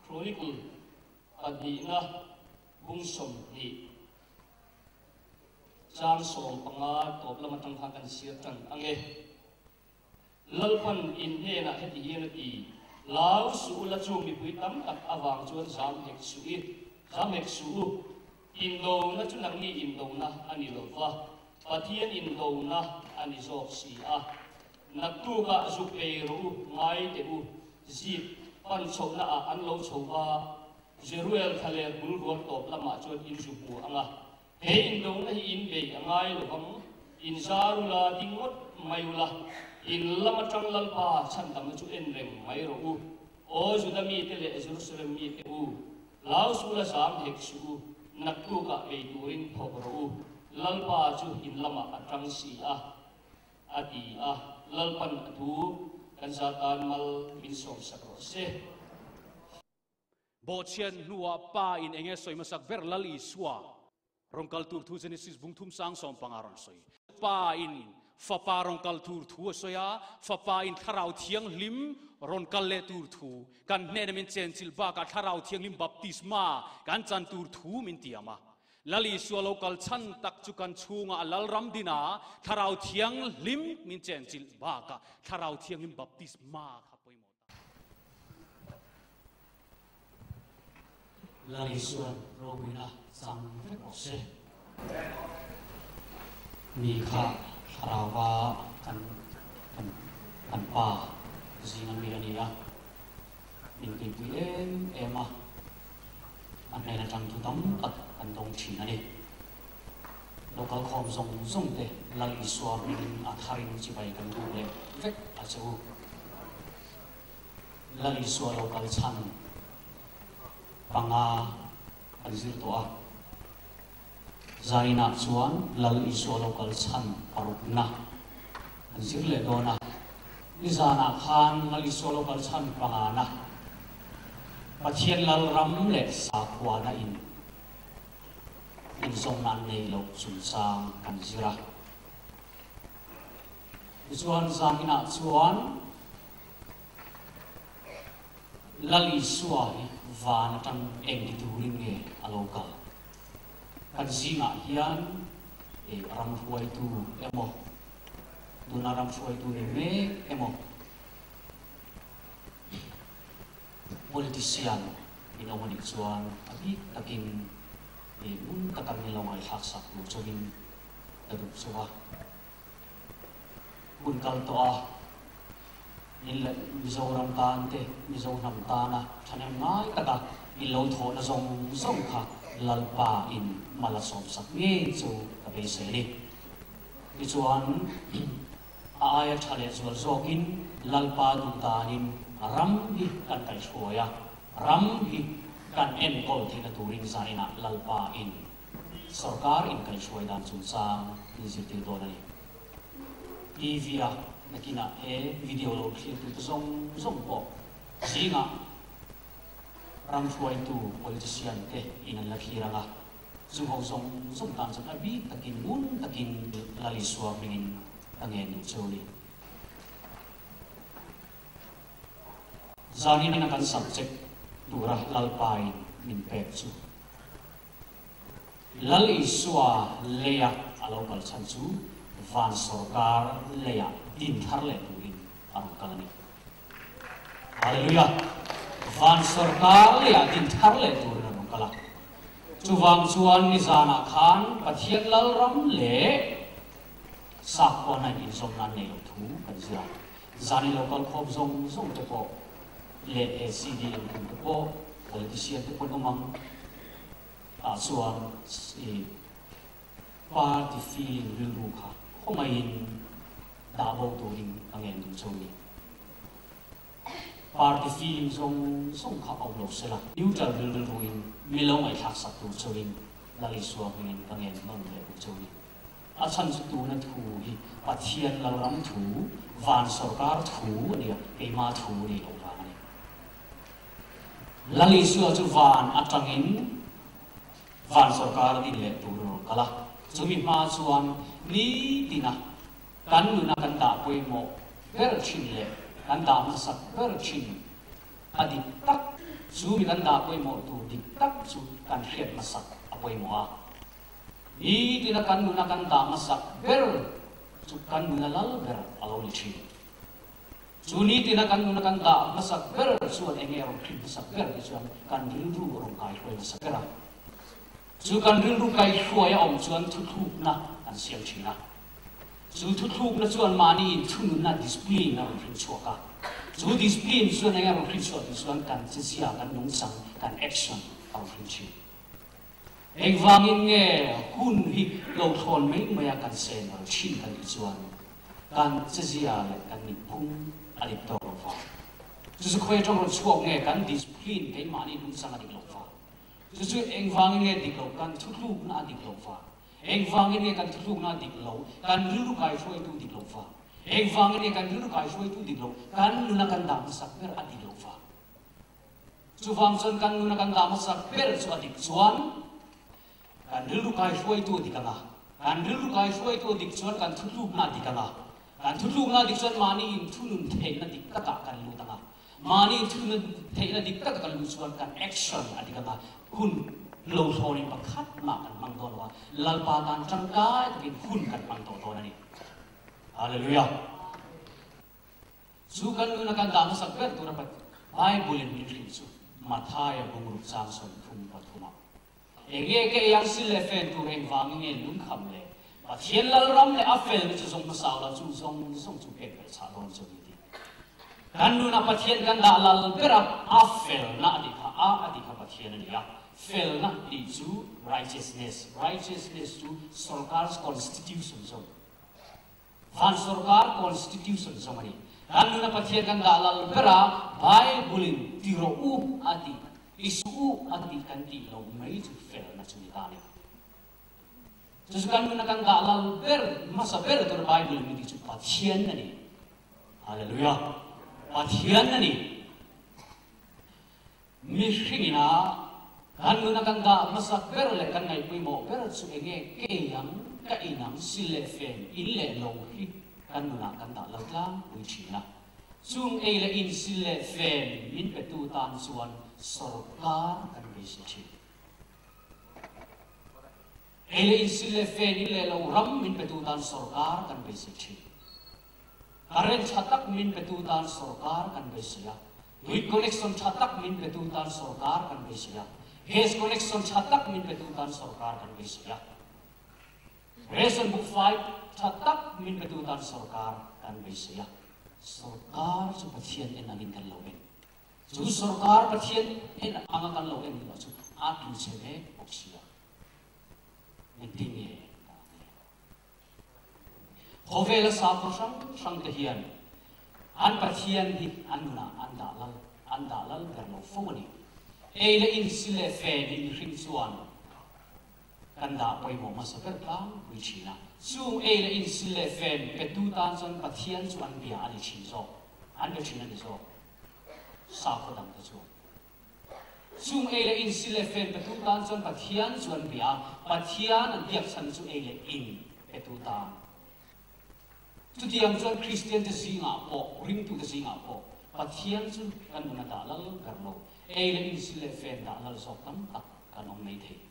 Chronicle pahnihna bung 20 chang 15 tawp lam atang khan kan chhiar tan ange. Lalpan in hnenah heti hian a ti, Lau suh u la chu mipui tam tak avang chuan zam hek suh i, zam hek suh u. Indona chu nangni indona a ni lo va, Pathian indona a ni zawk si a. Naktukah zuk ei rawh u, ngai teh u, zip pan chhohnaah an lo chho va, Jeruel thlaler bul rual tawp lamah chuan in zu hmu ang a. He indona hi in bei a ngai lo vang, in zar ula, ding ngawt mai ula, in lam atang Lalpa chhandamna chu en reng mai rawh u. Aw Juda mite leh Jerusalem mite u, hlau suh ula zam hek suh u, naktukah bei turin thawk rawh u, Lalpa chu in lamah a tang si a, a ti a. Lalpan a thu kan za tan mal min sawmsak rawh se. Bawhchhiat hnuah Pa in enge sawi hmasak ber Lal Isua rawn kal tur thu Genesis bung thum sang 15 rawn sawi. Pa in Fapa rawn kal tur thu a sawi a, Fapa in Thlarau Thianghlim rawn kal leh tur thu, kan hnena min chenchilh bakah Thlarau Thianghlim baptisma kan chan tur thu min tiam a. Lal Isua lo kal chhan tak chu kan chhungah a Lalram dina Thlarau Thianghlim min chenchilh bakah Thlarau Thianghlim baptisma kha pawimawh ta. Lal Isuan ropuina chang vek rawh se. Ni kha thlarauva kan kan kan pa zinga mi a ni a, min tuipui em em a, a hnen atang thu tam tak kan dawng thin a ni. Local khawm zawng zawng te Lal Isua hmingin a tharin chibai kan duh leh vek a che u. Lal Isua lo kal chhan panga kan zir tawh a. Zainah chuan Lal Isua lo kal chhan parukna kan zir leh dawn a. Nizanah khan Lal Isua lo kal chhan pangana Pathian Lalram leh Sakhuana in inzawmna an nei loh chungchang kan zir a. Tichuan zaninah chuan Lal Isua hi van atang eng ti turin nge a lo kal? Kan zingah hian ram hruaitu emaw, tuna ram hruaitu ni mek emaw, politician in awm anih chuan a bik takin ngun taka min lo ngaihthlaksak tur chauhin ka duh chauh a. Hun kal tawh a, in leh Mizoram tan te, Mizo hnam tana thahnem ngai taka in lo thawhna zawng zawng kha Lalpa in mal a sawmsak ngei chu ka beisei a ni. Tichuan, a aia tha leh zual zawkin Lalpa duh danin ram hi kan kaihhruai a, ram hi kan enkawl theihna turin zaninah Lalpa in Sorkar inkaihhruai dan chungchang min zirtir dawn a ni. TV-a nakinah he video lo thlirtute zawng zawng pawh zingah ram hruaitu politician te in an la thlir ang a, zu ho zawng zawng tan chuan a bik takin ngun takin Lal Isua hmingin ka ngen duh cheu a ni. Zanin a kan subject tura Lalpain min pek chu. Lal Isua leia a lo kal chhan chu van sorkar leia din thar leh turin a rawn kal a ni. Hallelujah! Van sorkar leia din thar leh turin a rawn kal a. Chuvang chuan nizanah khan Pathian Lalram leh sakhuana in inzawmna an nei lo thu kan zir a. Zan i lo kal khawm zawng zawng te pawh leh he CD en tum te pawh politician te pawh an awm ang. Ah chuan i party feeling rilru kha khawngaihin dah bo turin ka ngen duh chauh ni. Party feeling zawng zawng kha awm lo sela, neutral rilruin mi lo ngaihthlak sak tur chauhin Lal Isua hmingin ka ngen nawn leh duh chauh ni. A chhan chu tuna thu hi Pathian Lalram thu, van sorkar thu a nia, keimah thu a nih loh vang a ni. Lal Isua chu van atangin van sorkar a din leh tur a rawn kal a. Chumi hma chuan nitina kan nuna kan dah pawimawh ber thin leh kan dah hmasak ber thin a dik tak Chu mi kan dah pawimawh tur dik tak chu kan hriat hmasak a pawimawh a. Nitina kan nuna kan dah hmasak ber chu kan nuna lal ber a lo ni thin. Chu nitina kan nuna kan dah hmasak ber chuan eng nge a rawn hrin hmasak ber tih chuan kan rilru a rawn kaihruai hmasa ber a. Chu kan rilru kaihruai a awm chuan thuthlukna kan siam thin a. Chu thuthlukna chuan mahni inthununna, discipline, a rawn hrin chhuak a. Chu discipline chuan eng a rawn hrin chhuah tih chuan kan chezia, kan nungchang, kan action a rawn hrin thin. Engvangin nge hun hi lo thlawn mai maia kan sen ral thin kan tih chuan kan chezia leh kan nihphung a dik tawk lo vang. Chu chu khawi atang rawn chhuak nge kan discipline keimahni nungchang a dik lo vang. Chu chu engvangin nge dik lo kan thuthlukna a dik lo vang. Engvangin nge kan thuthlukna dik lo kan rilru kaihruaitu dik lo vang. Engvangin nge kan rilru kaihruaitu dik lo kan nuna kan dah hmasak ber a dik lo vang. Chuvang chuan kan nuna kan dah hmasak ber chu a dik chuan kan rilru kaihruaitu a dik ang a, kan rilru kaihruaitu a dik chuan kan thutlukna a dik ang a, kan thutlukna a dik chuan mahni inthunun theihna dik takah kan lut ang a, mahni inthunun theihna dik taka kan lut chuan kan action a dik ang a, hun lo thlawnin pakhat mah kan hmang dawn lo a, Lalpa tan tangkai takin hun kan hmang tawh dawn a ni. Hallelujah! Chu kan nuna kan dah hmasak ber tura Bible in min hrilh chu Mathaia bungruk chang 33 ah. Enge ka ei ang sil leh fen tur engvangin nge lungkham le Pathian Lalram leh a felna chu zawng hmasa ula chu zawng zawng chu pek belh chhah dawn chu ni ti. Kan nuna Pathian kan dah lal ber a, a felna a tih kha a a tih kha Pathian a ni a. Felna tih chu righteousness, righteousness chu sorkar constitution zawng. Van sorkar constitution zawng a ni. Kan nuna Pathian kan dah lal ber a, Bible in ti rawh u a ti, ti suh u a ti kan tih loh mai chu felna chu ni ta a ni. Chu chu kan nuna kan dah lal ber hmasa ber tur Bible in min tih chu Pathian a ni. Hallelujah! Pathian a ni. Mihring ina kan nuna kan dah hmasak ber leh kan ngaihpawimawh ber chu enge kei ang, ka in ang, sil leh fen, in leh lo hi kan nunah kan dah lo tlangpui thin a. Chung ei leh in, sil leh fen min petu tan chuan sawrkar kan beisei thin. Ei leh in, sil leh fen, in leh lo ram min petu tan sawrkar kan beisei thin. Current tha tak min petu tan sawrkar kan beisei a, tui connection tha tak min petu tan sawrkar kan beisei a, gas connection tha tak min petu tan sawrkar kan beisei a, ration buhfai tha tak min petu tan sawrkar kan beisei a. Sawrkar chu Pathian en angin kan lo en. Chu sawrkar Pathian en anga kan lo en erawh chu a tluchhe mek bawk si a. Engtin nge ta ang le? Khawvela sakhaw hrang hrang te hian an Pathian hi an nunah an dah lal, an dah lal ber lo fo a ni. Ei leh in si leh fe hi mihring chuan kan dah pawimawh hmasa ber tlangpui thin a. Chung ei leh in si leh fen petu tan chuan Pathian chu an bia a ni thin zawk, an be thin a ni zawk sakhaw dang te chuan. Chung ei leh in si leh fen petu tan chuan Pathian chu an bia a, Pathian an biak chhan chu ei leh in petu tan. Chutiang chuan Kristiante zingah pawh, ringtute zingah pawh Pathian chu kan nuna dah lal ber lo, ei leh in si leh fen dah lal zawk tam tak kan awm mai thei.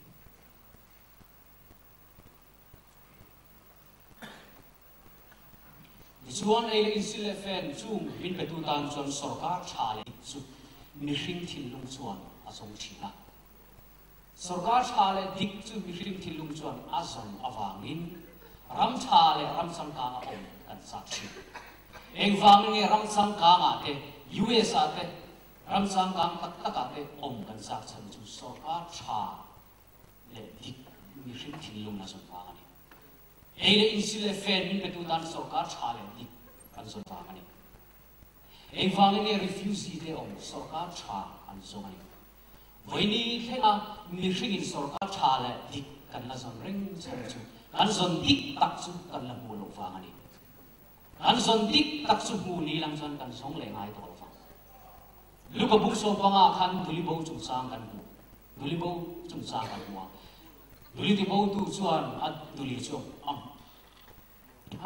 Tichuan, ei leh insil leh fen chung min petu tan chuan sorkar tha leh dik chu mihring thinlung chuan a zawng thin a. Sorkar tha leh dik chu mihring thinlung chuan a zawn avangin ram tha leh ram changkanga awm kan chak thin. Engvangin nge ram changkangah te, US ah te, ram changkang tak takah te awm kan chak chhan chu sorkar tha leh dik mihring thinlung a zawn vang a ni. Ei leh insil leh fen min petu tan sorkar tha leh dik kan zawn vang a ni. Engvangin nge refugee te awm sorkar tha an zawng a ni. Vawiini thlenga mihringin sorkar tha leh dik kan la zawn reng chhan chu kan zawn dik tak chu kan la hmuh loh vang a ni. Kan zawn dik tak chu hmuh ni lang chuan kan zawng leh ngai tawh lo vang. Luka bung sawmpanga khan Dulibo chungchang kan hmu. Dulibo chungchang kan hmu a. Duli tibotu chuan a duli chu a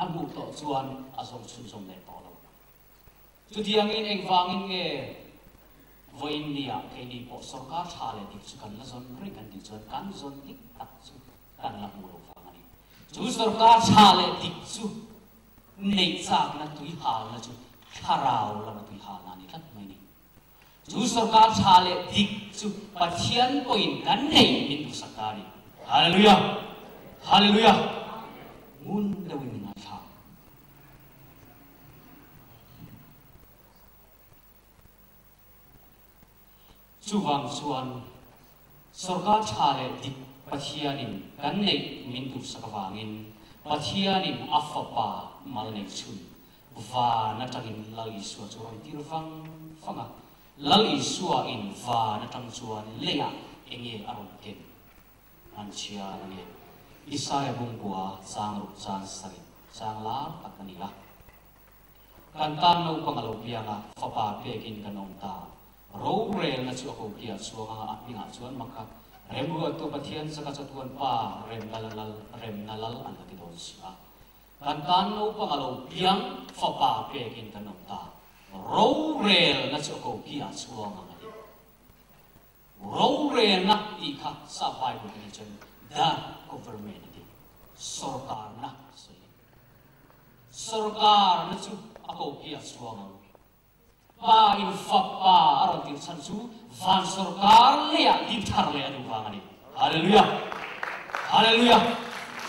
a hmuh tawh chuan a zawng chhunzawm leh tawh lo. Chutiangin engvangin nge Vawiin nia keini pawh sorkar tha leh dik chu kan la zawn reng kan tih chuan kan zawn dik tak chu kan la hmu lo vang a ni. Chu sorkar tha leh dik chu neih chakna tui halna chu thlarau lama tui halna a ni tlat mai a ni. Chu sorkar tha leh dik chu Pathian pawhin kan nei min duhsak ta a ni. Hallelujah! Hallelujah! Ngun deuhin min ngaithla. Chuvang chuan sorkar tha leh dik Pathianin kan neih min duhsak avangin Pathianin a Fapa mal neih chhun van atangin Lal Isua chu rawn tir vang vang a. Lal Isua in van atang chuan leiah enge a rawn ken an chhia ange. Isaia bungkua chang ruk chan sarih chang lar tak a ni a. Kan tan naupang a lo piang a, fapa pekin kan awm ta. Rorelna chu a kokiah chhuang a, a hmingah chuan Makha, Remruattu Pathian zaka chatuan Pa, Remna Lal, Remna Lal an la ti dawn si a. Kan tan naupang a lo piang, fapa pekin kan awm ta. Rorelna chu a kokiah chhuang ang a ti. Rorelna tih kha Sap Bible te nih chuan the government a ti, sorkarna a sawi. Sorkarna chu a koki a chhuang ang. Pa in fapa a rawn tir chhan chu van sorkar leiah din thar leh a duh vang a ni. Hallelujah! Hallelujah!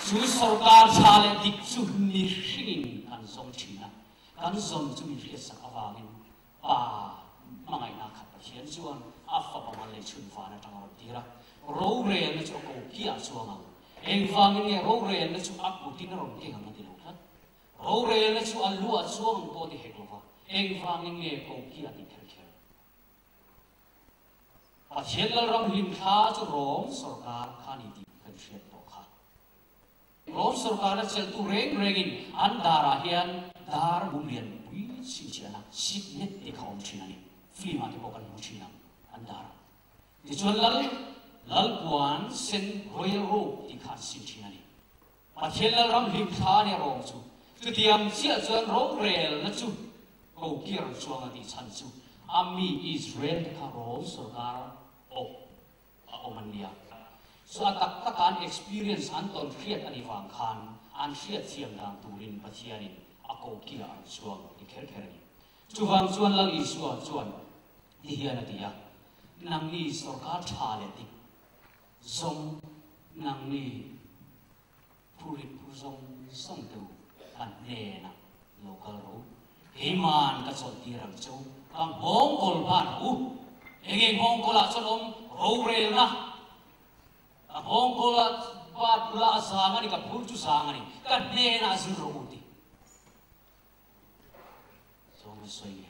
Chu sorkar tha leh dik chu mihringin kan zawng thin a, kan zawn chu min hriatsak avangin Pa hmangaihna khat Pathian chuan a fapa mal leh chhun van atang a rawn tir a, rorelna chu a ko piah chuang ang. Engvangin nge rorelna chu a kutin a rawn keng ang a ti lo tlat. Rorelna chu a luah chuang ang pawh a ti hek lo va, engvangin nge ko piah tih kher kher. Pathian Lalram hlimthla chu Rom sorkar kha a ni tih kan hriat tawh kha. Rom sorkar a cheltu reng rengin an darah hian dar mum lian pui chhinchhiahna signet te kha awm thin a ni. Film ah te pawh kan hmu thin ang an darah. Tichuan lal lalpuan sen royal robe tih kha an sin thin a ni. Pathian lalram hlimthla a nia rawng chu. Chutiang chiah chuan rorelna chu kokir chuang a tih chhan chu a mi Israel te kha Rom sorkar awp a awm an nia. Chu a tak taka an experience an tawn hriat a nih vang khan an hriat thiam dan turin Pathianin a ko kila an chuang ti kher kher a ni. Chuvang chuan Lal Isua chuan ti hian a ti a, Nangni sorkar tha leh dik zawng, nangni phurit phur zawng zawng te u ka hnenah lo kal rawh u, keiman ka chawlh tir ang che u, ka nghawngkawl ban rawh u. Enge nghawngkawlah chuan awm rorelna? Ka nghawngkawlah bat bula a zang a ni, ka phur chu zang a ni, ka hnenah zir rawh u ti. Zawng a sawi nge?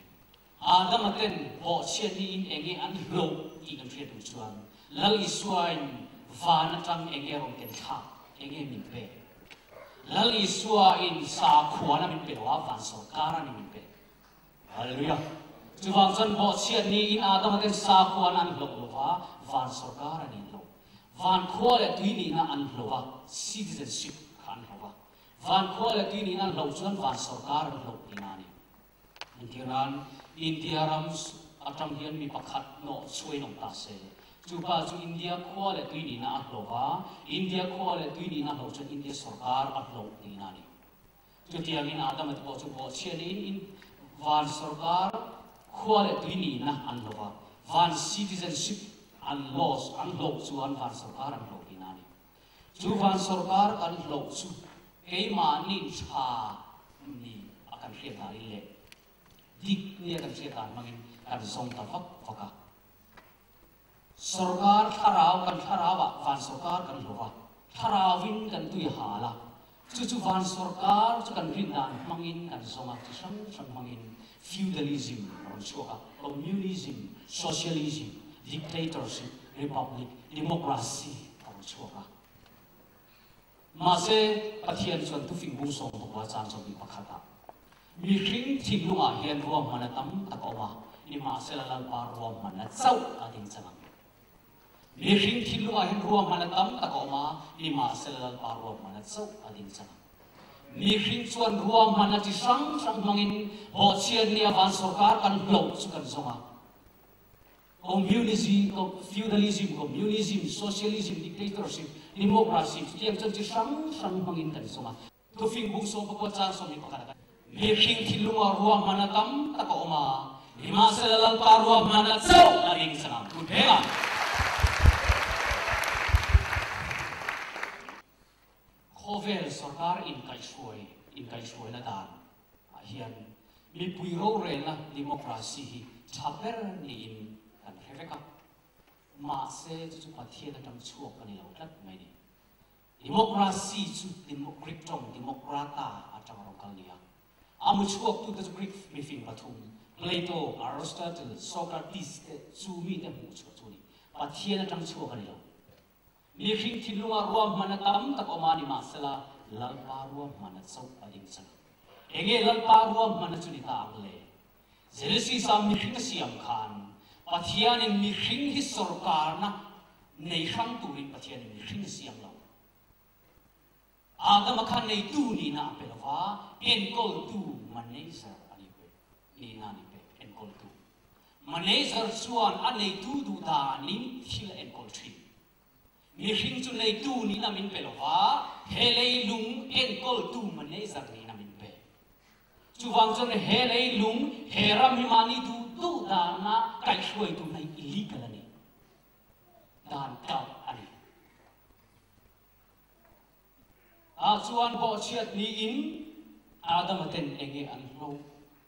Adama ten bawhchhiat niin enge an hlauh tih kan hriat duh chuan Lal Isuain van atang enge rawn ken thlak, enge min pek? Lal Isuain sakhuana min pe lo a, van sorkar a ni min pek. Hallelujah! Chuvang chuan bawhchhiat niin Adama ten sakhuana an hlauh lo va, van sorkar a ni an hlauh. Van khua leh tui nihna an hlauh a, citizenship kha an hlauh a. Van khua leh tui nihna an hlauh chuan van sorkar an hlauh tihna a ni. Engtirnan, India ram atang hian mi pakhat nawh chhuain awm ta se, chu pa chu India khua leh tui nihna a hlauh a, India khua leh tui nihna a hlauh chuan India sorkar a hlauh tihna a ni. Chutiangin Adama te pawh chu bawhchhianin in van sorkar khua leh tui nihna an hlauh a, van citizenship an loss an hlauh chuan van sorkar an hlauh tihna a ni. Chu van sorkar kan hlauh chu keimahni tha ni a kan hriat danin leh dik nia kan hriat dan hmangin kan zawng ta vak vak a. Sorkar thlarau kan thlarauah van sorkar kan hlauh a, thlarauvin kan tui hal a, chu chu van sorkar chu kan rin dan hmangin kan zawng a, chi hrang hrang hmangin feudalism a rawn chhuak a, communism, socialism, dictatorship, republic, democracy a rawn chhuak a. Mahse, Pathian chuan tufing bung sawm pakua chan chawlhni pakhatah mihring thinlungah hian ruahmanna tam tak a awm a, nimahsela Lalpa ruahmanna chauh a ding chang ang. Mihring thinlungah hian ruahmanna tam tak a awm a, nimahsela Lalpa ruahmanna chauh a ding chang ang. Mihring chuan ruahmanna chi hrang hrang hmangin bawhchhiatni a van sorkar kan hlauh chu kan zawng a. Communism, feudalism, communism, socialism, dictatorship, democracy chutiang chuan chi hrang hrang hmangin kan zawng a. Thufing bung sawm pakua chang 21 a kan. Mihring thinlunga ruahman a tam tak a awm a, nimahsela Lalpa ruahman a chauh a ring chang ang thu pheng a. Khawvel sorkar inkaihhruai inkaihhruaina dan ah hian mipui rorelna democracy hi tha ber niin kan hre vek a, mahse chu chu Pathian atang chhuak a ni lo tlat mai ni. Democracy chu Greek tawng demokrata atang a rawn kal nia. A mu chhuaktute chu Greek mifing pathum, Plato, Aristotle, Socrates te chu mite hmuh chhuah chu a ni. Pathian atang chhuak a ni lo. Mihring thinlunga ruahman a tam tak awm a ni mahsela Lalpa ruahman a chauh a ding chang. Enge Lalpa ruahman a chu ni ta ang le? Genesis-a mihring a siam khan Pathianin mihring hi sawrkarna nei hrang turin Pathianin mihring a siam lo. Adama kha neitu nihna a pe lo va, enkawltu manager a ni pe, nihna a ni pe, enkawltu. Manager chuan a neitu duh danin thil a enkawl thin. Mihring chu neitu nihna min pe lo va, he leilung enkawltu manager nihna min pe. Chuvang chuan he leilung, he ram hi mahni duh duh dana kaihhruaitu hna hi illegal a ni, dan kalh a ni. Ah chuan bawhchhiat niin Adama ten enge an hlo?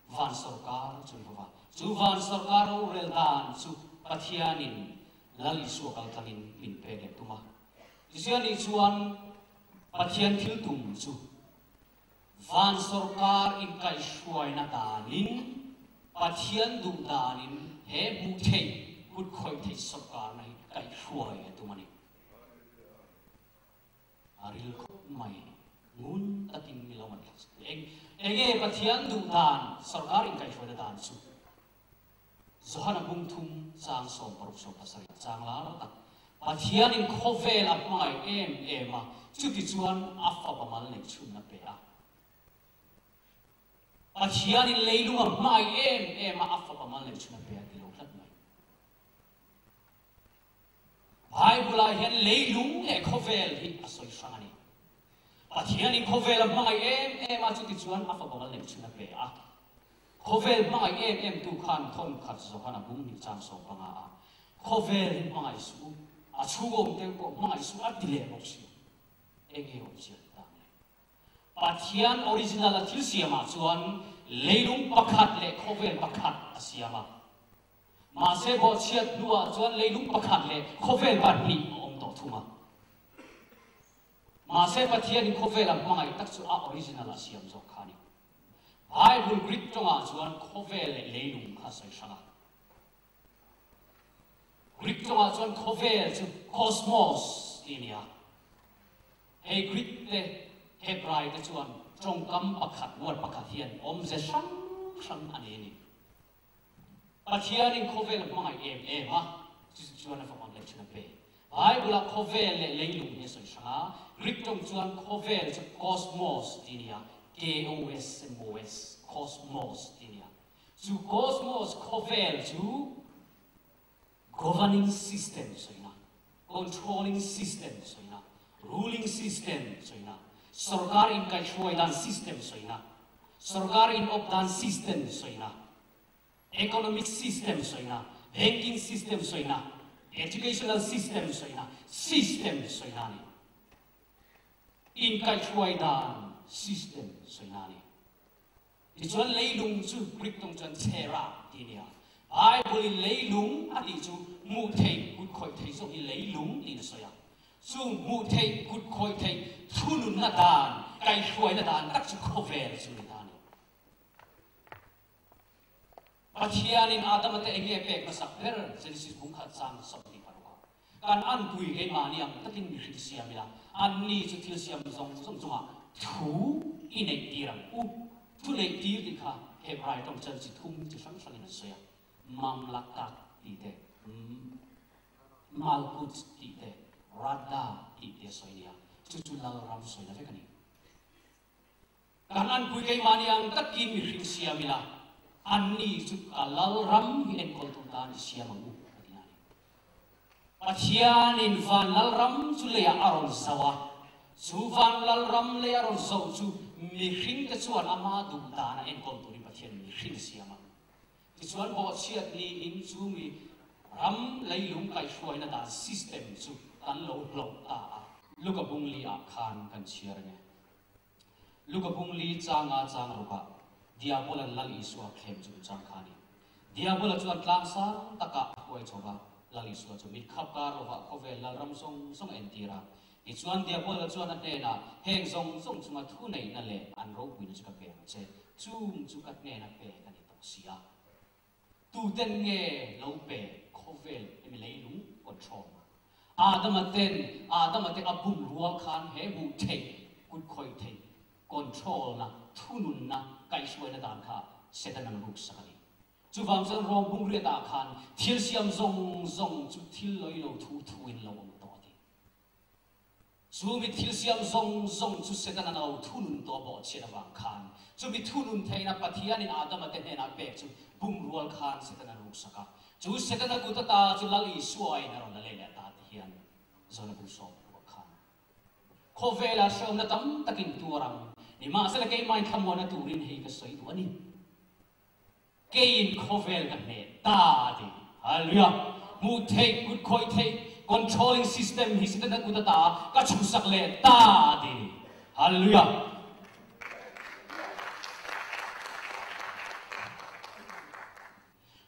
Van sawrkar chu an hlo va. Chu van sawrkar rorel dan chu Pathianin Lal Isua kal tlangin min pek leh tum a. Tichuan nih chuan Pathian thil tum chu van sawrkar inkaihhruaina danin Pathian duh danin he hmuh theih kut khawih theih sawrkarna hi kaihhruai a tum a ni. A ril khawp mai. Ngun takin mi lo ngaihthla chu. Eng enge Pathian duh dan, sorkar inkaihhruaina dan chu? Johana bung thum chang 60 70 chang lar tak. Pathianin khawvel a hmangaih em em a, chuti chuan a fapa mal neih chhunna pe a. Pathianin leilung a hmangaih em em a, a fapa mal neih chhunna pe a ti lo tlat mai. Bible-ah hian leilung leh khawvel hi a sawi hrang a ni. Pathianin khawvel a hmangaih em em a, chutichuan a fapa mal neih chhun a pe a. Khawvel hmangaih em em tu khan thawn khat Johana bung hnih chang 15 a, Khawvel hi hmangaih suh u, a chhungawm te pawh hmangaih suh a ti leh bawk si. Enge awmzia ni ta nge? Pathian original a thil siamah chuan leilung pakhat leh khawvel pakhat a siam a. Mahse bawhchhiat hnuah chuan leilung pakhat leh khawvel pahnih a awm tawh thung a. Mahse Pathianin khawvel a hmangaih tak chu a original a siam zawk kha a ni. Bible Greek tawngah chuan khawvel leh leilung kha a sawi hrang a. Greek tawngah chuan khawvel chu cosmos tih a ni a. Hei Greek te Hebrai te chuan tawngkam pakhat, word pakhat hian awmze hrang hrang a nei a ni. Pathianin khawvel a hmangaih em em a, chu chuan a fapa leh thin a pe. Bible-ah khawvel leh leilung hi a sawi hrang a, Greek tawng chuan khawvel chu kosmos tih a ni a, K-O-S-M-O-S, kosmos tih a ni a. Chu kosmos khawvel chu governing system sawina, controlling system sawina, ruling system sawina, sorkar inkaihhruai dan system sawina, sorkar inawp dan system sawina, economic system sawina, banking system sawina, educational system sawina, system sawina a ni. Inkaihhruai dan system sawina a ni. Tichuan leilung chu Greek tawng chuan chera tih a ni a. Bible in leilung a tih chu hmuh theih, kut khawih theih zawk hi leilung tiin a sawi a. Chung hmuh theih, kut khawih theih thununna dan, kaihhruaina dan tak chu khawvel chu ni ta a ni. Pathianin Adama te enge pek hmasak ber Genesis bung khat chang 26 a. Kan anpui keimahni ang takin mihring siam ila, anni chu thil siam zawng zawng chungah thu i neih tir ang u. Thu neih tir tih kha Hebrai tawng chuan chi thum chi hrang hrangin an sawi a, Mamlakak tih te, Malkut tih te, Radda tih te a sawi a nia. Chu chu Lalram sawina vek a ni. Kan anpui keimahni ang takin mihring siam ila, anni chu ka Lalram hi enkawltu tan i siam ang u, a ti. Pathianin van lalram chu leiah a rawn zauh a, chu van lalram lei a rawn zauh chu mihringte chuan ama duh dana enkawl turin Pathian mihring a siam a. Tichuan bawhchhiat niin chu mi ram leilung kaihhruaina dan system chu kan lo hlawh ta a. Luka bung li ah khan kan chhiar nge. Luka bung li changa chang rukah Diabolan Lal Isua thlem chung chang kha a ni. Diabola chuan tlang sang takah a huai chho va, Lal Isua chu mit khap kar lovah khawvel lalram zawng zawng a entir a. Tichuan Diabola chuan a hnenah, Heng zawng zawng chunga thu neihna leh an ropuina chu ka pe ang che, chung chu ka hnena pek a ni tawh si a. Tuten nge lo pe khawvel emi leilung control? Adama ten Adama te a bum rual khan he hmuh theih, kut khawih theih, control na, thununna, kaihhruaina dan kha Satan an ruksak a ni. Chuvang chuan Rom bungriat ah khan thil siam zawng zawng chu thil lawilo thu thu in lo awm tawh a ti. Chumi thil siam zawng zawng chu Setana lo thunun tawh bawhchhiat avang khan, chumi thunun theihna Pathianin Adama te hnenah pek chu bumrual khan Setana ruksak a. Chu Setana kut ata chu Lal Isuain a rawn la leh leh ta ti hian Jona bu sawm ruah khan khawvela hrehawmna tam takin tuar ang. Nimahsela keimah thlamuana turin hei ka sawi duh a ni. Keiin khawvel ka hneh ta a ti. Hallelujah! Hmuh theih, kut khawih theih, controlling system hi Setana kut ata ka chhuhsak leh ta a ti. Hallelujah!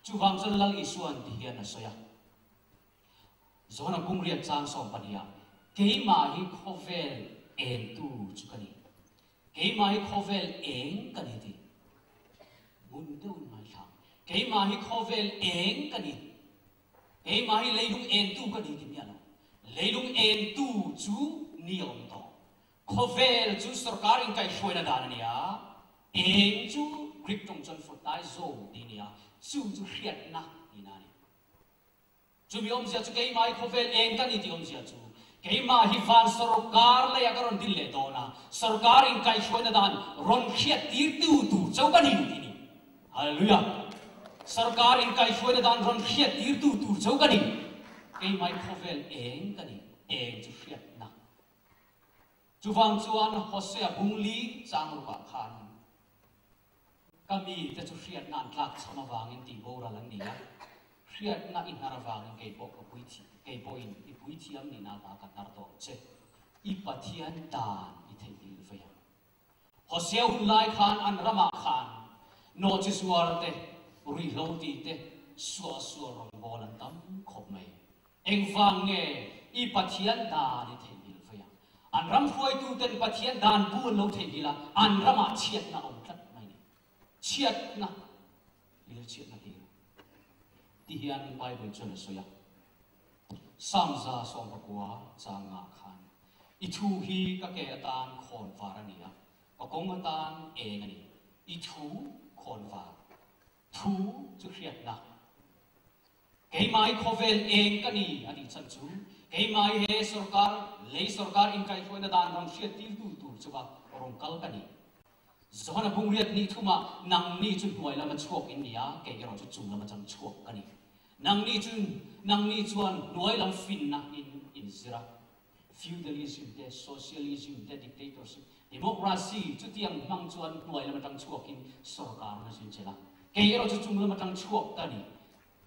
Chuvang chuan Lal Isua'n ti hian a sawi a, Johana kum riat chang 12ah, Keimah hi khawvel engtu chu ka ni. Keimah hi khawvel eng ka ni ti. Ngun deuhin ngaithla. Keimah hi khawvel eng ka ni. Keimah hi leilung engtu ka ni ti miah lo. Leilung engtu chu ni a awm tawh. Khawvel chu sorkar in kaihhruaina dan a ni a, eng chu Greek tawng chuan photaizo tih a ni a, chu chu hriatna tihna a ni. Chumi awmzia chu keimah hi khawvel eng ka ni tih awmzia chu keimah hi van sorkar leiah ka rawn dil leh dawn a, sorkar in kaihhruaina dan rawn hriat tirtu tur cho ka ni tih ni. Hallelujah! Sorkar in kaihhruaina dan rawn hriat tirtu tur cho ka ni. Keimah hi khawvel eng ka ni, eng chu hriatna. Chuvang chuan Hosea bung li chang rukah khan Ka mite chu hriatna an tlak chham avangin tih boral an ni a, hriatna i hnar avangin kei pawh ka pui kei pawhin i puithiam nihna ata ka hnar tawh ang che. I Pathian dan i theihnghilh vei ang. Hosea hun lai khan an ramah khan nawhchi zuar te, ruihhlo ti te, suahsual rawngbâwl an tam khawp mai. Engvang nge i Pathian dan i theihnghilh vei ang? An ram hruaituten Pathian dan bu an lo theihnghilh a, an ramah chhiatna a awm tlat mai ni. Chhiatna hlir chhiatna hlir ti hian Bible chuan a sawi a. Samza 19 changa khan, I thu hi ka ke atan khawn var a ni a, ka kawng atan eng a ni. I thu khawn var. Thu chu hriatna. Keimah hi khawvel eng ka ni a tih chhan chu keimah hi he sorkar, lei sorkar inkaihhruaina dan rawn hriattirtu tur chuka rawn kal ka ni. Johana bungriat ni thumah nangni chu hnuai lama chhuak in ni a, kei erawh chu chung lama chang chhuak ka ni. Nangni chu nangni chuan hnuai lam finna in inzir a. Feudalism te, socialism te, dictatorship, democracy chutiang hmang chuan hnuai lam atang chhuakin sorkar na zin chelh a. Kei erawh chu chung lam atang chhuak ka ni.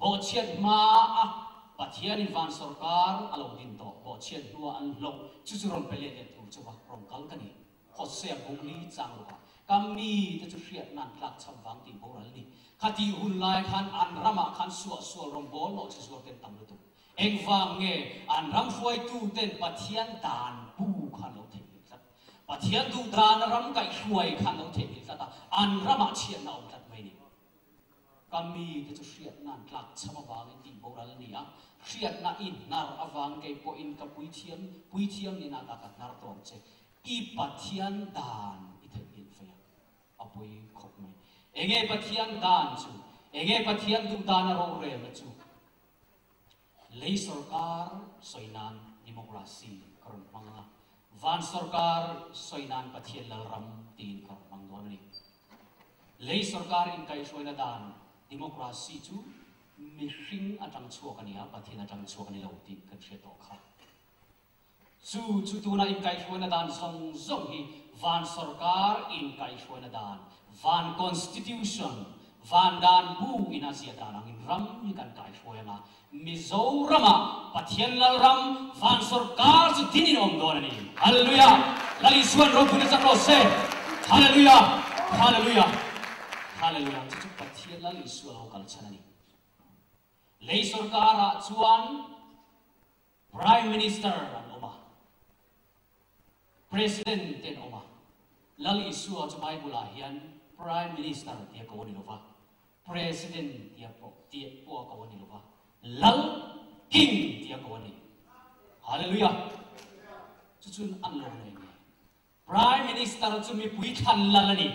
Bawhchhiat hma a Pathianin van sorkar a lo din tawh, bawhchhiat hnua an hlawh chu chu rawn pe let leh tur chuva rawn kal ka ni. Hosea bung li chang ruka ka mi te chu hriat nan tlak cham vang tih boral ni. Khatih hun lai khan an ramah khan suahsual rawngbâwl nawh chi zuar ten tam lutuk. Engvang nge an ram hruaitu ten Pathian dan bu kha an lo theihnghilh tlat? Pathian duh dana ram kaihhruai kha an lo theihnghilh tlat a, an ramah chhiatna a awm tlat mai ni. Ka mite chu hriatna an tlak cham avangin tih boral a ni a, hriatna i hnar avang kei pawhin ka puithiam, puithiam nihna ata ka hnar tawh ang che. I Pathian dan i theihnghilh vei ang. A pawi khawp mai. Enge Pathian dan chu? Enge Pathian duh dana rorelna chu? Lei sorkar sawi nan democracy ka rawn hmang a, van sorkar sawi nan Pathian Lalram tiin ka rawn hmang dawn a ni. Lei sorkar inkaihhruaina dan democracy chu Mihring atang chhuak a ni a, Pathian atang chhuak a ni lo tih kan hriat tawh kha. Chu chu tuna inkaihhruaina dan zawng zawng hi van sorkar inkaihhruaina dan, van constitution, van dan bu ina ziah dan angin ram hi kan kaihhruai anga Mizoramah Pathian Lalram van sorkar chu din in awm dawn a ni. Hallelujah! Lal Isuan ropuina chak rawh se! Hallelujah! Hallelujah! Hallelujah! Chu chu Pathian Lal Isua lo kal chhan a ni. Lei sorkarah chuan Prime Minister an awm a, President te an awm a. Lal Isua chu Bible-ah hian Prime Minister tia ko a ni lo va, President tia pawh tia pawh a ko a ni lo va, Lal, King tia ko a ni. Hallelujah! Chu chun an lo nei nge? Prime Minister chu mipui thlan lal a ni.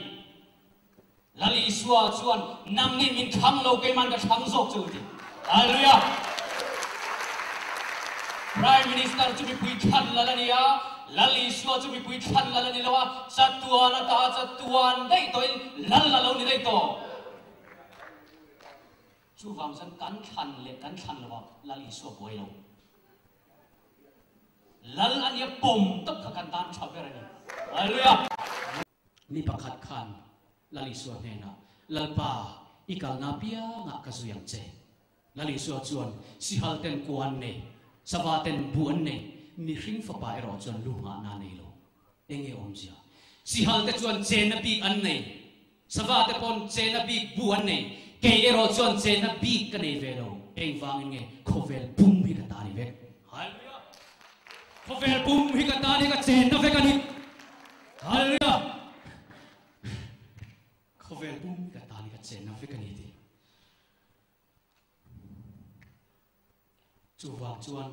Lal Isua chuan nang nih min thlang lo keiman ka thlang zawk che u ti. Hallelujah! Prime Minister chu mipui thlan lal a ni a, Lal Isua chu mipui thlan lal a ni lo a, chatuan ata chatuan daih tawhin lal a lo ni daih tawh. Chuvang chuan kan thlan leh kan thlan lo ah Lal Isua buai lo. Lal a nia pawm tak kha kan tan tha ber a ni. Hallelujah! Mi pakhat khan Lal Isua hnenah, Lalpa, i kalna apiangah ka zui ang che. Lal Isua chuan, Sihal ten kua an nei, sava ten bu an nei, mihring fapa erawh chuan lu nghahna a nei lo. Enge awmzia? Sihal te chuan chenna bik an nei, sava te pawn chenna bik bu an nei, kei erawh chuan chenna bik ka nei ve lo. Engvangin nge khawvel pum hi ka ta ni vek? Hallelujah! Khawvel pum hi ka ta ni, ka chenna vek a ni. Hallelujah! Khawvel pum hi ka ta ni, ka chenna vek a ni ti. Chuvang chuan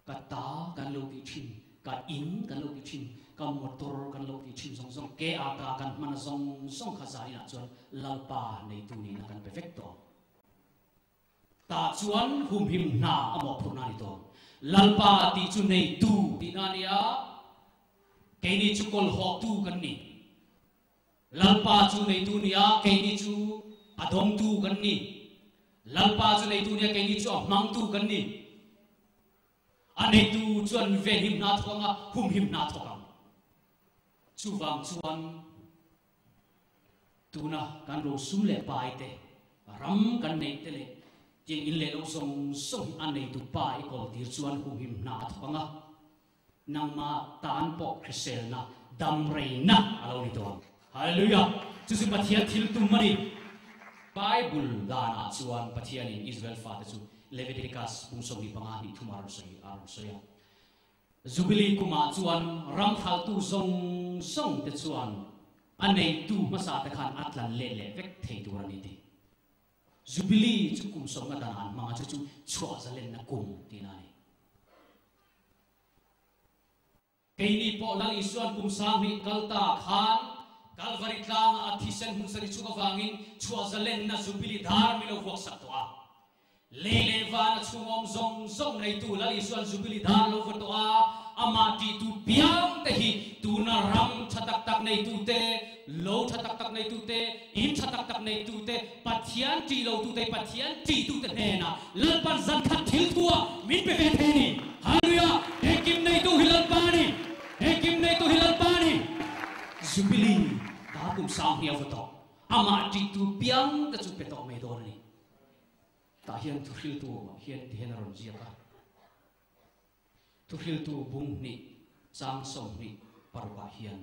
ka ta kan lo tih thin, ka in kan lo tih thin, ka motor kan lo tih thin zawng zawng, ke a ka kan hman zawng zawng kha zaninah chuan Lalpa neitu nihna kan pe vek tawh. Tah chuan humhim hna a mawhphurhna a ni tawh. Lalpa tih chu neitu tihna a ni a, keini chu kawlhawhtu kan ni. Lalpa chu neitu ni a, keini chu a dawngtu kan ni. Lalpa chu neitu ni a, keini chu a hmangtu kan ni. A neitu chuan venhim hna thawk ang a, humhim hna thawk ang. Chuvang chuan tuna kan rosum leh pai te, ram kan neih te leh tiang in leh lo zawng zawng hi a neitu pa i kawl tir chuan humhim hna a thawk ang a. Nangmah tan pawh hriselna, damreina a lo ni tawh ang. Hallelujah! Chu chu Pathian thil tum a ni. Bible danah chuan Pathianin Israel fate chu Leviticus bung 25 hnih thum a rawn sawi a rawn sawi a. Jubilee kumah chuan ram thaltu zawng zawng te chuan a neitu hmasa te khan a tlan let leh vek thei tur a ni ti. Jubilee chu kum sawmna danah an hmang a, chu chu chhuah zalenna kum tihna a ni. Keini pawh Lal Isua'n kum 2000 kal ta khan Kalvari tlangah a thisen hmun sari chhuk avangin chhuah zalenna Jubilee dar mi lo vuak sak tawh a. Lei leh van a chhungawm zawng zawng neitu Lal Isua'n Jubilee dar lo va tawh a, amah tihtu piang te hi tuna ram tha tak tak neitute, lo tha tak tak neitute, in tha tak tak neitute, Pathian ṭih lotute, Pathian ṭihtute hnenah Lalpan zan khat thil thuah min pe ve thei a ni. Hallelujah! Engkim neitu hi Lalpa a ni. Engkim neitu hi Lalpa a ni. Jubilee dar kum 2000 a va tawh. Amah ṭihtu piang te chu pe tawh mai dawn a ni. Tah hian thuhriltu hian ti hian a rawn ziak a. Thuhriltu bung hnih chang 26 ah hian.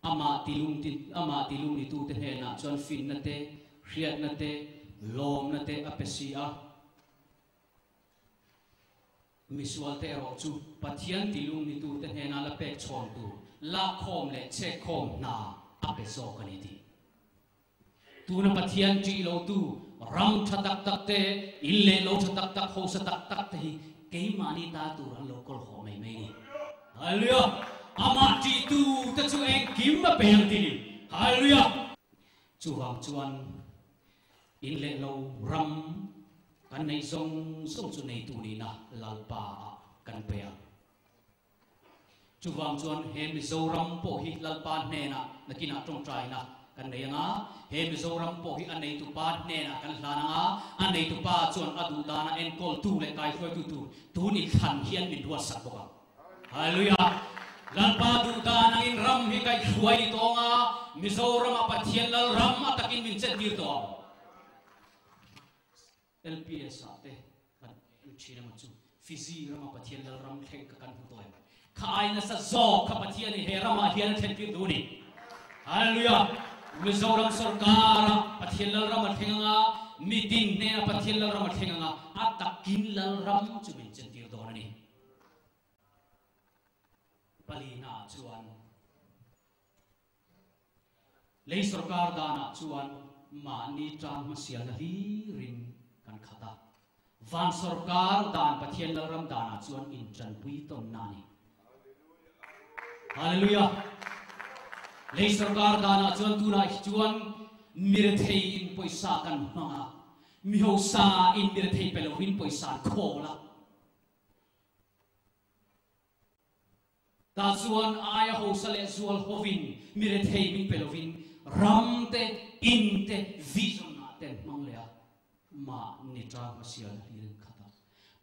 Amah tilung ti, amah tilung nitute hnenah chuan finna te, hriatna te, lawmna te a pe si a. Misualte erawh chu Pathian tilung nitute hnena la pek chhawn tur lakkhawm leh chhekkhawm hna a pe zawk a ni tih. Tuna Pathian ṭih lotu ram ṭha tak tak te, in leh lo ṭha tak tak, hausa tak tak te hi keimahni ta tur an lo kawl haw mai mai ni. Hallelujah! Amah ṭihtu te chu engkim a pe ang ti ni. Hallelujah! Chuvang chuan in leh lo ram kan neih zawng zawng chu neitu nihna Lalpa ah kan pe ang. Chuvang chuan he Mizoram pawh hi Lalpa hnenah nakinah tawngtaina. Kan nei anga, he Mizoram pawh hi a neitupa hnenah kan hlan anga, a neitupa chuan a duh dana enkawltu leh kaihruaitu tur tun i thlan hian min ruatsak bawk ang. Hallelujah! Lalpa duh dan angin ram hi kaihruai ni tawh anga, Mizorama Pathian Lalram a takin min chentir tawh ang. LPS ah te kan lut thin emaw chu Fiji rama Pathian Lalram thleng kha kan hmu tawh em? Kha ai nasa zawk kha Pathian in he ramah hian a thlen tir duh a ni. Hallelujah! Mizoram sorkara Pathian Lalram a thleng anga, mitin hnena Pathian Lalram a thleng anga, a takin Lalram chu min chentir dawn a ni. Palina ah chuan Lei sorkar danah chuan mahni tang hmasialna hlirin kan khat a, van sorkar dan Pathian Lalram danah chuan intanpui tawnna a ni. Hallelujah! Lei sorkar danah chuan tunah hi chuan mirethei in pawisa kan hmang a, mihosa in mirethei pe lovin pawisa an khawl a. Tah chuan aia hausa leh zual hovin mi rethei min pe lovin ram te, in te, vision ah te an hmang leh a, mahni tang hmasial hlir in khat a.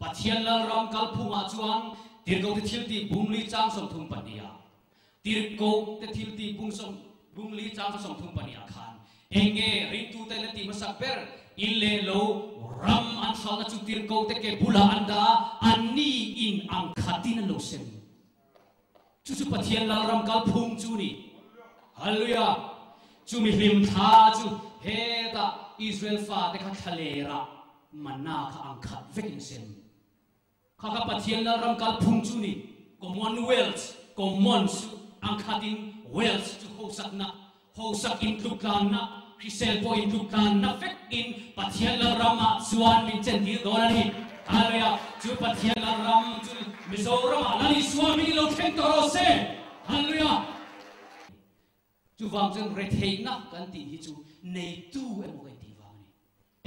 Pathian Lalram kalphungah chuan Tirhkohte thiltih bungli chang 32 ah, Tirhkohte thiltih bung sawm bungli chang 32 ah khan eng nge ringtute an tih hmasak ber? In leh lo ram an hralhna chu Tirhkohte ke bulah an dah a, anni in ang khatin an lo sem. Chu chu Pathian Lalram kalphung chu ni. Hallelujah! Chu mihlim thla chu hetah Israel fate kha thlalerah manna kha ang khat vekin sem. Kha kha Pathian Lalram kalphung chu ni. Commonwealth, common chu ang khatin wealth chu hosakna, hosak intluktlanna, hrisel pawh intluktlanna vekin Pathian Lalramah chuan min chentir dawn a ni. Hallelujah! Chu Pathian Lalram chu Mizoramah Lal Isua hmingin lo thleng tawh rawh se. Hallelujah! Chuvang chuan retheihna kan tih hi chu neitu emaw ka intih vang a ni.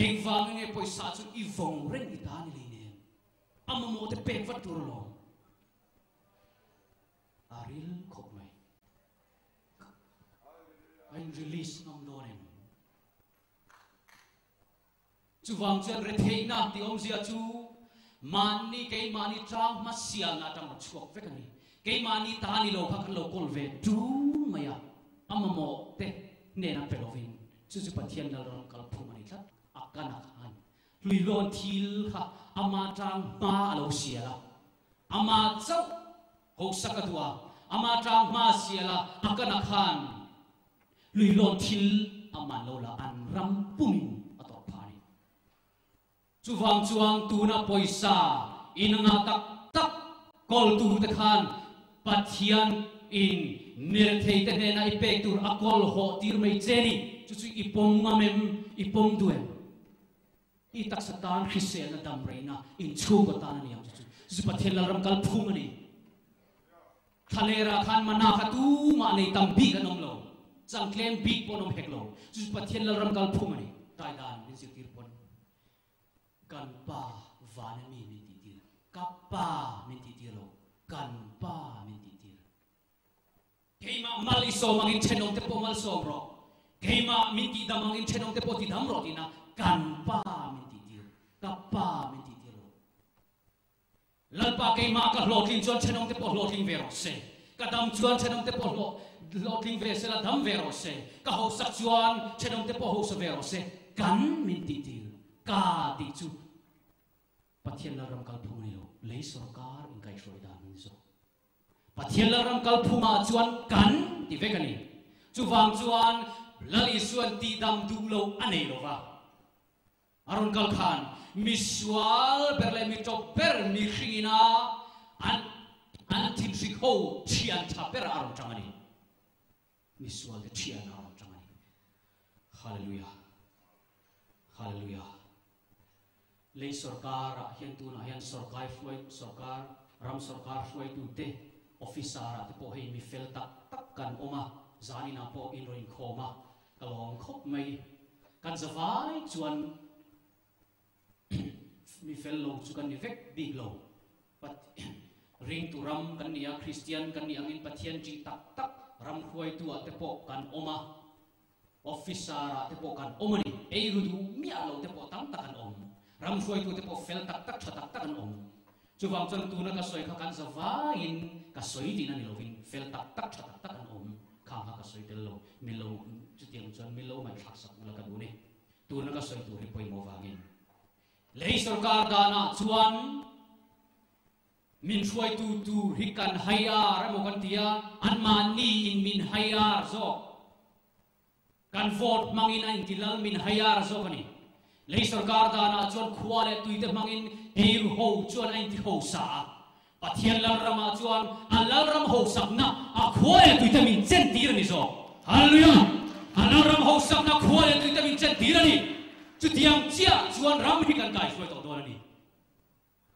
Engvangin nge pawisa chu i vawng reng i ta ni leinem? A mamawh te pek vat tur alawm. A ril khawp mai. A in release ngam dawn em? Chuvang chuan retheihna tih awmzia chu mahni keimahni tlang hmasialna atang rawn chhuak vek a ni. Keimahni ta ni lo kha kan lo kawl ve ṭun mai a, a mamawh te hnena pe lovin chu chu Pathian Lalram kalphung a ni tlat. A kan a khan hluihlawn thil kha ama tlang hma a lo sial a, ama chauh hosak a duh a, ama tlang hma a sial a, a kan a khan Luihlawn thil a man lo la an ram pumin a tawrh phah a ni. Chuvang chuan tuna pawisa in ngah tak tak kawltu te khan Pathian in mirethei te hnena i pek tur a kawl hawh tir mai che ni. Chu chu i pawm ngam em? I pawm duh em? I taksa tan hriselna dam reina inchhungkaw tan a ni ang chu chu. Chu chu Pathian Lalram kalphung a ni. Thlalera khan mana kha tumah nei tam bik an awm lo, changtlem bik pawh an awm hek lo. Chu chu Pathian Lalram kalphung a ni. Tai dan min zirtir pawn kan pa van a mi min tihtir, ka pa min tihtir lo, kan pa min tihtir. Keimah mal i sawm angin thenawmte pawh mal sawm rawh, keimah min tihdam angin thenawmte pawh tidam rawh tihna kan pa min tihtir, ka pa min tihtir lo. Lalpa keimah ka hlawhtling chuan thenawmte pawh hlawhtling ve rawh se, ka dam chuan thenawmte pawh hlawh hlawhtling ve se la dam ve rawh se, ka hausak chuan thenawmte pawh hausa ve rawh se, kan min tih tir ka tih chu Pathian Lalram kalphung a ni lo, lei sorkar inkaihhruai dan a ni zawk. Pathian Lalram kalphungah chuan kan ti vek a ni. Chuvang chuan Lal Isuan tihdam duh loh a nei lo va. A rawn kal khan misual ber leh mi tawp ber mihringin a an an thinhrik ho thian tha ber a rawn tang a ni. Misual te thian a rawn tang a ni. Hallelujah. Hallelujah. Lei sorkar ah hian tunah hian sorkai hruai sorkar ram sorkar hruaitu te officer ah te pawh hei mi fel tak tak kan awm a, zanin ah pawh in rawn inkhawm a, Ka lawm khawp mai. Kan zavai chuan mi fel lo chu kan ni vek bik lo. Ringtu ram kan ni a, Kristian kan nih angin Pathian ṭih tak tak ram hruaitu ah te pawh kan awm a. Officer-ah te pawh kan awm a ni. Eiru duh miah lo te pawh tam tak an awm. Ram hruaitute pawh fel tak tak, tha tak tak an awm. Chuvang chuan tuna ka sawi kha kan za vaiin ka sawi tihna ni lovin fel tak tak, tha tak tak an awm khang kha ka sawi tel lo. Milo, chutiang chuan milo ngaihthlak sak ula ka duh ni. Tuna ka sawi tur hi pawimawh vangin. Lei sorkar danah chuan min hruaitu tur hi kan haiar emaw kan ti a, anmahni in min haiar zawk. Kan vote hmangin a inti lal min haiar zawk a ni. Lei sorkar danah chuan khua leh tuite hmangin eiru ho chuan a inti hosa a. Pathian lalramah chuan a lalram hosakna a khua leh tuite min chentir a ni zawk. Hallelujah! A lalram hosakna khua leh tuite min chentir a ni. Chutiang chiah chuan ram hi kan kaihruai tawh dawn a ni.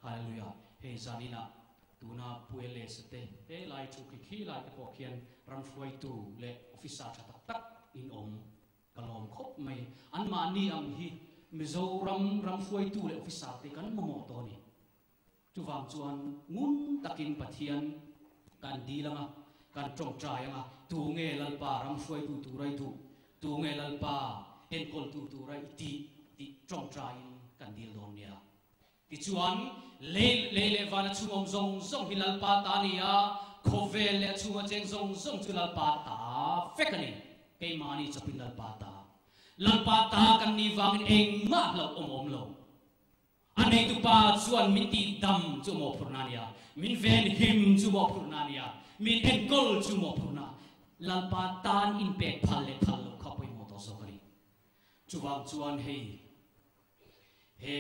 Hallelujah! Hei zaninah tuna Pu Elias te he lai thu khi khi lai te pawh khian ram hruaitu leh officer tha tak tak in awm ka lawm khawp mai. Anmahni ang hi Mizoram ram hruaitu leh officer te kan mamawh tawh a ni. Chuvang chuan ngun takin Pathian kan dil anga, kan tawngtai anga, tunge Lalpa ram hruaitu tura i duh, tunge Lalpa enkawltu tura i tih tih tawngtaiin kan dil dawn nia. Tichuan, lei lei leh vana chhung awm zawng zawng hi Lalpa ta a ni a, khawvel leh a chhunga cheng zawng zawng chu Lalpa ta vek a ni. Keimahni chawpin Lalpa ta. Lalpa ta kan nih vangin engmah hlauh awm awm lo. A neitupa chuan min tih dam chu mawhphurhna a ni a, min ven him chu mawhphurhna a ni a, min enkawl chu mawhphurhna. Lalpa tan inpek phal leh phal loh kha pawimawh tawh zawk a ni. Chuvang chuan hei He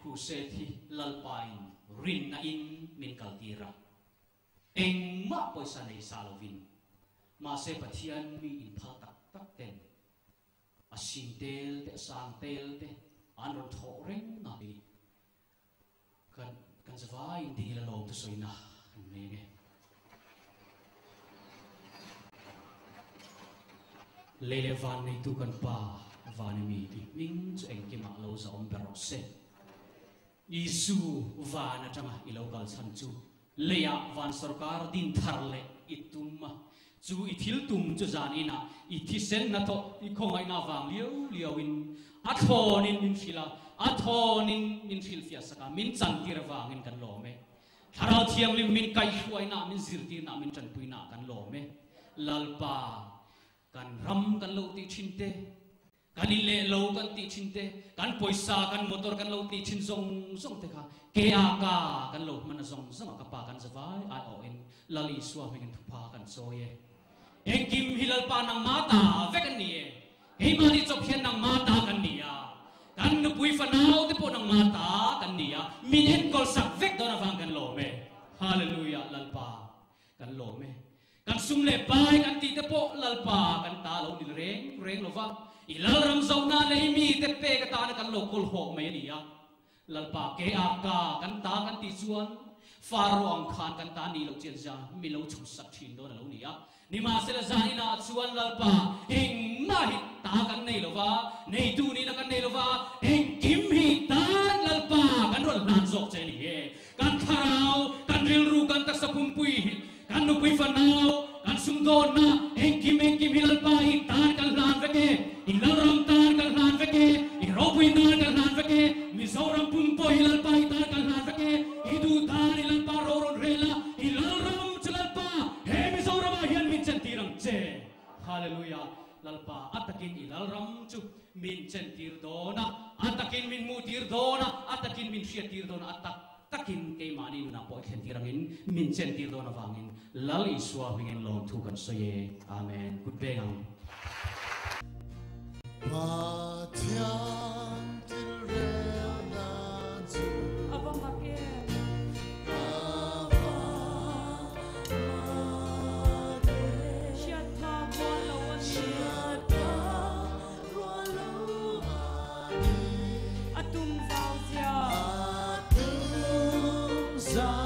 crusade hi Lalpain rinna in min kaltir a, engmah pawisa nei sa lovin, mahse Pathian mi inphal tak tak ten a sing tel te a sang tel te an rawn thawh reng a ni. Kan kan zavaiin dil alawm thusawina kan nei nge. Lei leh van neitu kan Pa van i mi ti hming chu engkimah lo zahawm ber rawh se. Isu van atanga i lo kal chhan chu leiah van sorkar din thar leh i tum a, chu i thil tum chu zan inah i thisen hnathawh i khawngaihna vang liau liauin a thlawnin min hrilh a, a thawnin min hrilhfiah sak a, min chantir avangin kan lawm e. Thlarau Thianghlim min kaihhruaina, min zirtirna, min tanpuina kan lawm e. Lalpa, kan ram kan lo tih thin te, kan in leh lo kan tih thin te, kan pawisa, kan motor kan lo tih thin zawng zawng te kha ke a ka kan lo hman a zawng zawng a ka pa kan zavai ai awhin Lal Isua hmingin thupha kan chawi e. Engkim hi Lalpa nangmah ta vek an ni e. Keimahni chawp hian nangmah ta kan ni a, kan nupui fanau te pawh nangmah ta kan ni a, min enkawl sak vek dawn avang kan lawm e. Hallelujah Lalpa kan lawm e. Kan sum leh pai kan tih te pawh Lalpa kan ta lo ni reng reng lo va, i Lalram zohna leh i mite pek atana kan lo kawl hawk mai a ni a. Lalpa ke a ka kan ta kan tih chuan Faro ang khan kan ta nih loh chian zia mi lo chhusak thin dawn a lo ni a. Nimahsela zaninah chuan Lalpa engmah hi ta kan nei lo va, neitu nihna kan nei lo va, engkim hi tan Lalpa kan rawn hlan zawk che a ni e. Kan thlarau, kan rilru, kan taksa pumpui hi, kan nupui fanau, kan sumdawnna, engkim engkim hi Lalpa i tan kan hlan vek e, i Lalram tan kan hlan vek e, i ropui tan kan hlan vek e, Mizoram pum pawh hi Lalpa i tan kan hlan vek e, i duh tan i Lalpa ro rawn rel a, i Lalram chu Lalpa he Mizoramah hian min chentir ang che. Hallelujah! Lalpa a takin i Lalram chu min chentir dawn a, a takin min hmuhtir dawn a, a takin min hriattir dawn a, a tak takin keimahni nunah pawh i thlentir angin min chentir dawn avangin Lal Isua hmingin lawmthu kan sawi e. Amen. Kut beng ang. Pathian thil rel nan chu. A va mak em? Ka va mak em? Hriat phak rual lo a ni. Hriat phak rual lo a ni. A tum zau zia. A tum zau.